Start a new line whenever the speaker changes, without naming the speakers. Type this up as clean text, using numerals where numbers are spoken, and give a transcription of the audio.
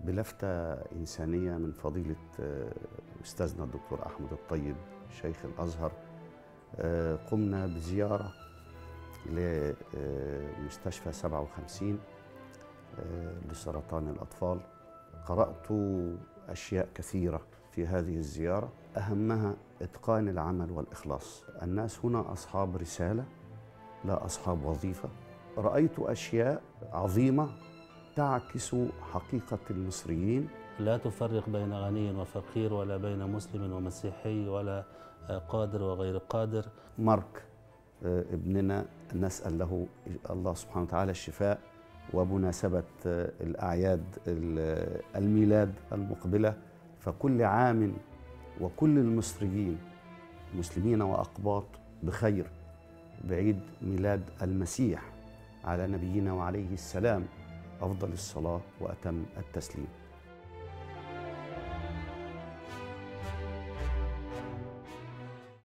بلفتة إنسانية من فضيلة أستاذنا الدكتور أحمد الطيب شيخ الأزهر، قمنا بزيارة لمستشفى 57 لسرطان الأطفال. قرأت أشياء كثيرة في هذه الزيارة، أهمها إتقان العمل والإخلاص. الناس هنا أصحاب رسالة لا أصحاب وظيفة. رأيت أشياء عظيمة تعكس حقيقة المصريين.
لا تفرق بين غني وفقير، ولا بين مسلم ومسيحي، ولا قادر وغير قادر.
مارك ابننا نسأل له الله سبحانه وتعالى الشفاء، وبمناسبة الأعياد الميلاد المقبلة، فكل عام وكل المصريين مسلمين وأقباط بخير بعيد ميلاد المسيح على نبينا وعليه السلام أفضل الصلاة وأتم التسليم.